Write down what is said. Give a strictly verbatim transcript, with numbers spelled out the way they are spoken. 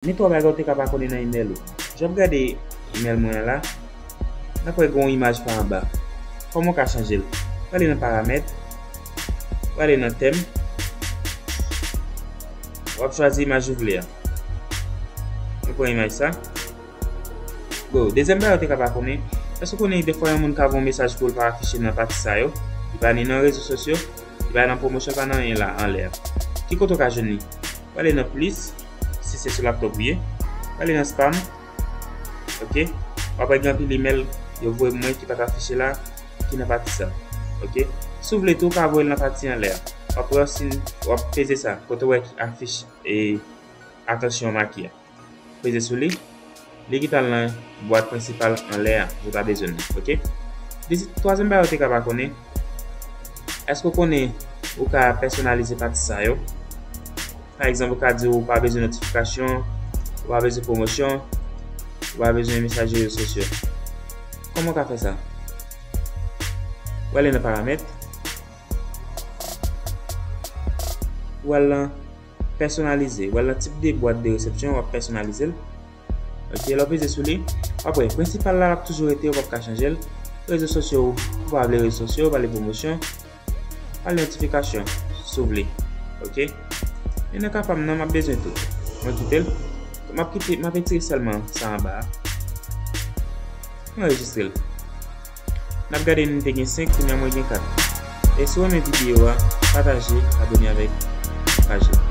Gen twa bagay ou te ka pa konnen nan imèl ou. Jan w ap gade imèl mwen an la, n ap wè gen yon imaj pa anba. Kòman w ka chanje l? W ale nan paramèt, w ale nan tèm, w ap chwazi imaj ou vle a. Nou pran imaj sa. Go. Dezyèm bagay ou te ka pa konnen, èske w konnen defwa yon moun ka voye yon mesaj pou l pa afiche nan pati sa yo? Li pa ni nan rezo sosyo, li pa nan pwomosyon, li pa nan anyen la anlè a. Ki kote w ka jwenn li? W ale nan plis, si se sou laptop ou ye. W ale nan spam. Ok. W ap wè gen anpil imèl yo voye mwen ki pa t afiche la, ki nan pati sa. Ok. Si w vle tou, w ka voye l nan pati anlè a. W ap wè si w ap peze sa, kote w wè ki afich e atansyon make a. Peze sou li. Li ki t al nan bwat prensipal anlè a, ou ta bezwen l, ok? Dezi-, twazyèm bagay ou te ka pa konnen, èske w konnen ou ka pèsonalize pati sa yo? Pa egzanp, ou ka di ou pa bezwen notifikasyon, ou pa bezwen pwomosyon, ou pa bezwen mesaj rezo sosyo. Kòman w ka fè sa? W ale nan paramèt, w al nan pèsonalize. W al nan tip de bwat de resepsyon, w ap pèsonalize l. Ok, lè w peze sou li, w ap wè, prensipal la, l ap toujou rete, w p ap ka chanje l. Rezo sosyo, ou pa vle rezo sosyo, ou pa vle pwomosyon, pa vle notifikasyon, si w vle. Ok? Men nan ka pa m nan, m ap bezwen tou. Mwen kite l. M ap kite, m ap retire sèlman sa anba a. Mwen anrejistre l. N ap gade, nou te gen senk, kounye a mwen gen kat. E si w renmen videyo a, pataje, abone avèk paj la.